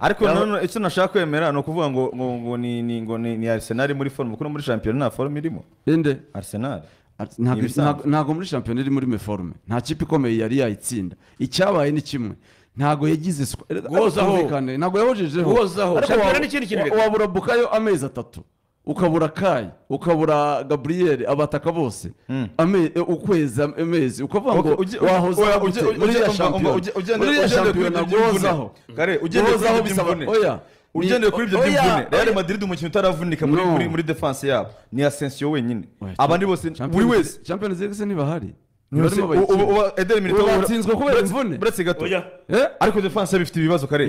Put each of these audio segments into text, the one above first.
Ariko none icyo nashaka kwemera ni ukuvuga ngo ni Arsenal muri forme, kuko muri shampiyona nta forme irimo. Inde Arsenal ntago muri shampiyona iri muri meforme, nta kipe ikomeye yari yayitsinda. Icyabaye ni kimwe, ntago yagize guhozaho, ntago yahojejeho guhozaho. Shampiyona ni ikindi kintu. Wabura Bukayo amezi 3, ukabura Kai, ukabura Gabriel, abataka bose ukwezi amezi, ukavuga ngo wahozaho muri ya shampiyona, muri ya shampiyona guhozaho. Kare ugendeye bisaba oya, ugendeye kuri ibyo by'imvune. Real Madrid umukino utaravunika muri defense yabo ni Asensio wenyine, abandi bose buri wese Champions League se ntibahari. Eder Militao batsinzwe kubera imvune buretse gato, ariko defense bifite ibibazo kare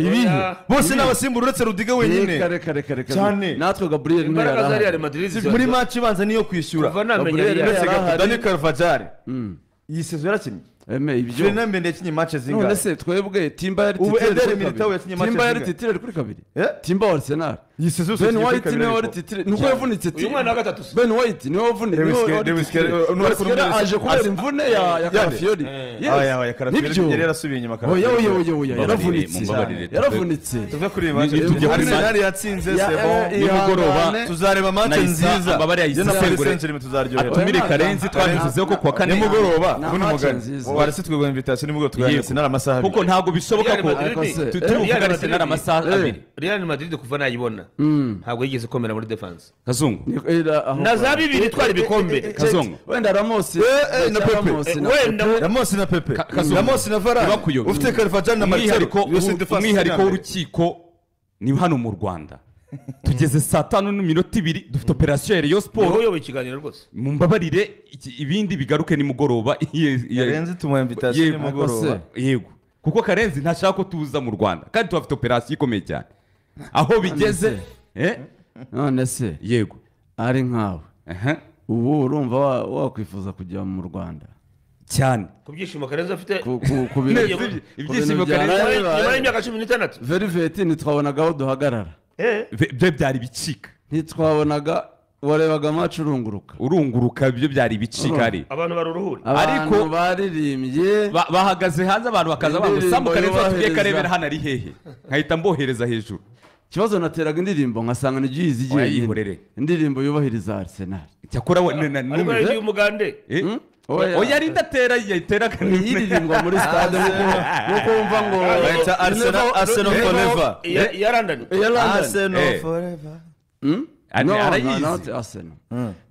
bose n'abasimbura uretse Rudiga wenyine. Kare cyane natwe Gabriel ntiyari muri match ibanza niyo kwishyura. Buretse gato, Dani Carvajal iyi saison yarakinnye ibyo Fernand Mendy yakinnye match zingahe? None se twebwe Timba yari titire, Timba yari titire kuri kabiri, Timba wa Arsenal iyi saison Ben White niwe wari titire, nuko yavunitse. Uyu mwana wa gatatu Ben White niwe wavunitse, aje kubera imvune ya Carafiori. Oya Carafiori yari yarasubiye inyuma. Oya yaravunitse, yaravunitse. Tuve kuri match Arsenal yatsinze, c'est bon, nimugoroba tuzareba match nziza na Paris Saint-Germain, tuzaryoherwa. Atumire Karenzi, twabivuzeho ko kuwa kane nimugoroba ubundi mugani warese twebwe invitation nimugoroba tuganira Arsenal amasaha abiri, kuko ntago bishoboka ko turi kuvuga Arsenal amasaha abiri. Real Madrid kuva nayibona ntabwo yigeze ikomera muri defense. Kazungu na za bibiri twari ibikombe. Kazungu wenda Ramos na Pepe, wenda Ramos na Pepe, Ramos na Varane, ufite Carvajal na Marcelo. Umwihariko w'urukiko ni hano mu Rwanda tugeze saa 5:02 dufite operation ya Rayon Sport. Uyoboye ikiganiro rwose, mumbabarire ibindi bigaruke nimugoroba. Karenzi tumuha invitation nimugoroba. Yego, kuko Karenzi ntashaka ko tuza mu Rwanda kandi tuhafite operation ikomeye cyane aho bigeze. None se yego ari nkawe ubu urumva wakwifuza kujya mu Rwanda cyane ku byishimo Karenzi afite, ku ibyishimo Karenzi nyuma y'imyaka 16 Velvet ntitwabonaga aho duhagarara, byo byari bicika, ntitwabonaga, warebaga match urunguruka, byo byari bicika ari abantu baruruhure, ariko baririmbye bahagaze hanze abantu bakaza bango Samu Karenzi atuye karebera hano ari hehe, nkahita mbohereza hejuru. Ikibazo nateraga indirimbo nkasanga ni giyizi igiye indirimbo yubahiriza Arsenal. Cyakora we umugande oya ari ndatera yiteraga iririmbwa muri stade nuko wumva ngo Arsenal, Arsenal forever, ya London, Arsenal forever. No, not Arsenal.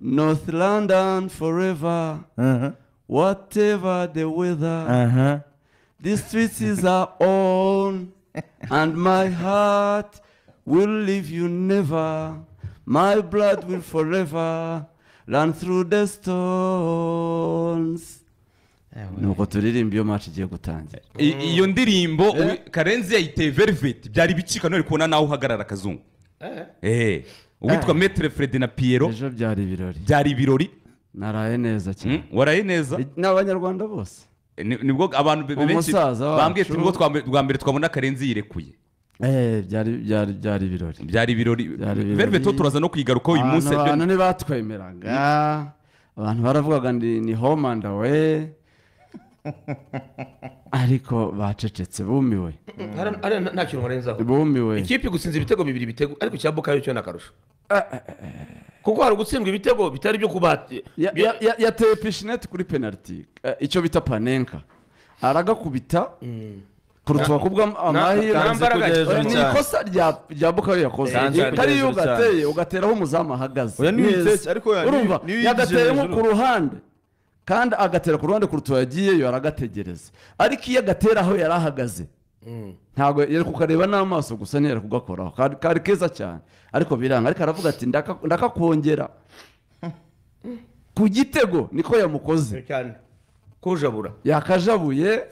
North London forever. Whatever the weather. The streets is our own, and my heart will leave you never. My blood will forever run through the stones. Nuko turirimba iyo match igiye gutangira. Iyo ndirimbo Karenzi yayiteye Velvet byari bicika none kubona nawe uhagarara Kazungu. Uwitwa Maître Fred na Piero ejo byari ibirori, byari ibirori. Naraye neza cyane. Waraye neza n'abanyarwanda bose. Nibwo abantu benshi bambwiye ati nibwo bwa mbere twabona Karenzi yirekuye. Byari ibirori, byari ibirori. Velvet turaza no kwigaruka uyu munsi. Abantu ntibatwemeraga, abantu baravugaga ni home and away, ariko bacecetse bumiwe. Nta kintu nkorenzaho, bumiwe. Ikipe gutsinza ibitego bibiri bitego, ariko cya Bukayo cyo nakarusho, kuko hari gutsindwa ibitego bitari byo kubati. Yateye pishinete kuri penalty, icyo bita panenka, aragakubita kurutuba kubwa amahirwe. Ni ikosa rya Bukayo yakoze, kari iyo ugateye ugateraho umuzamu ahagaze, urumva yagateye nko ku ruhande, kandi agatera ku ruhande kurutuba yagiyeyo aragategereza, ariko iyo agatera aho yari ahagaze ntabwo yari kukareba n'amaso gusa, ntiyari kugakoraho. Kari keza cyane ariko biranga, ariko aravuga ati ndakakongera ku gitego, niko yamukoze cyane kujabura, yakajabuye.